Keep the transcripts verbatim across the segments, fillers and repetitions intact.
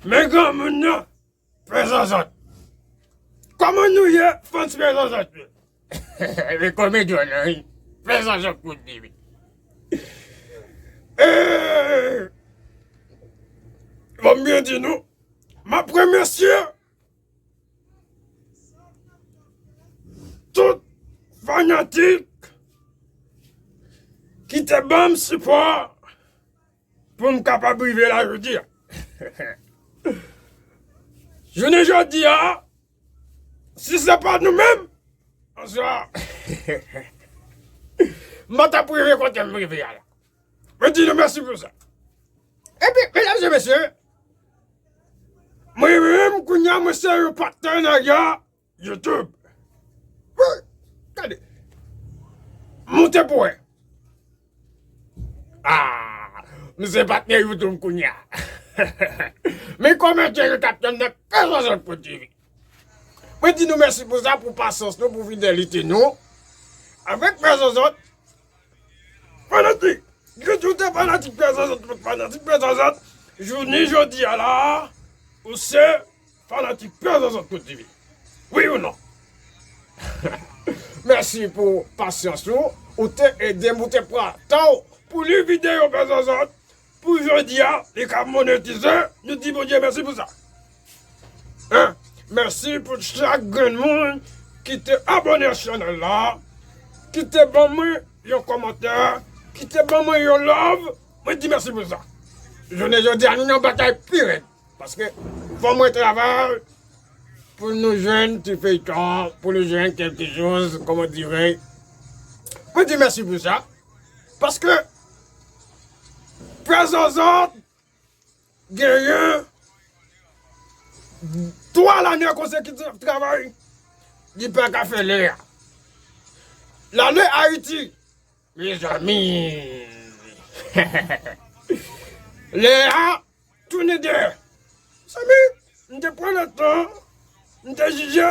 Men granmoun nan, Pè Zòzòt. Kòman nou ye, fans Pè Zòzòt yo? Men komedyen nan, wi. Pè Zòzòt pou di, wi. Eh, bon, m byen di nou, m ap remèsye tout fanatik ki te ban m sipò pou m kapab rive la jodi a. Jounen jodi a, si se pa nou menm, answa, m pa t ap rive kote m rive a la. Mwen di nou mèsi pou sa. Epi, medam e mesye, mwen menm, kounye a, mwen se yon patnè nan YouTube. Wi, gade. Moute pou wè. Ah, m se patnè YouTube kounye a. Men kòmantè yo t ap tann nan Pè Zòzòt pou T V. Mwen di nou mèsi pou sa, pou pasyans nou, pou fidelite nou. Avèk Pè Zòzòt, fanatik. Granmoun te fanatik Pè Zòzòt, tout fanatik Pè Zòzòt. Jounen jodi a la, ou se fanatik Pè Zòzòt pou T V. Wi ou non? Mèsi pou pasyans ou. Ou te ede m, ou te pran tan w pou li videyo Pè Zòzòt. Pou jodi a, li ka monetize, nou di Bondye mèsi pou sa. Hein? Mèsi pou chak grenn moun ki te abòne a chanèl la, ki te ban mwen yon kòmantè, ki te ban mwen yon love, mwen di mèsi pou sa. Jounen jodi a, nou nan batay pi rèd. Paske fò mwen travay pou nou jwenn ti feyton, pou nou jwenn quelque chose, comment dirais. Mwen di mèsi pou sa. Paske Pè Zòzòt genyen twa lane konsekitif travay, li pa ka fè lè a. Lane Ayiti, mezanmi. Lè a tounen dèyè. Zanmi, m te pran le tan, m te jije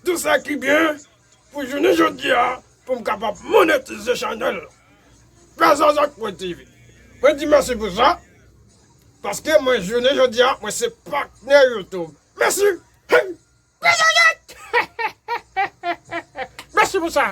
tout sa ki byen pou jounen jodi a, pou m kapab monetize chanèl Pè Zòzòt Pro T V. Mwen di mèsi pou sa, paske mwen jounen jodi a, mwen se patnè YouTube. Mèsi! Hey! Pè Zòzòt! Mèsi pou sa!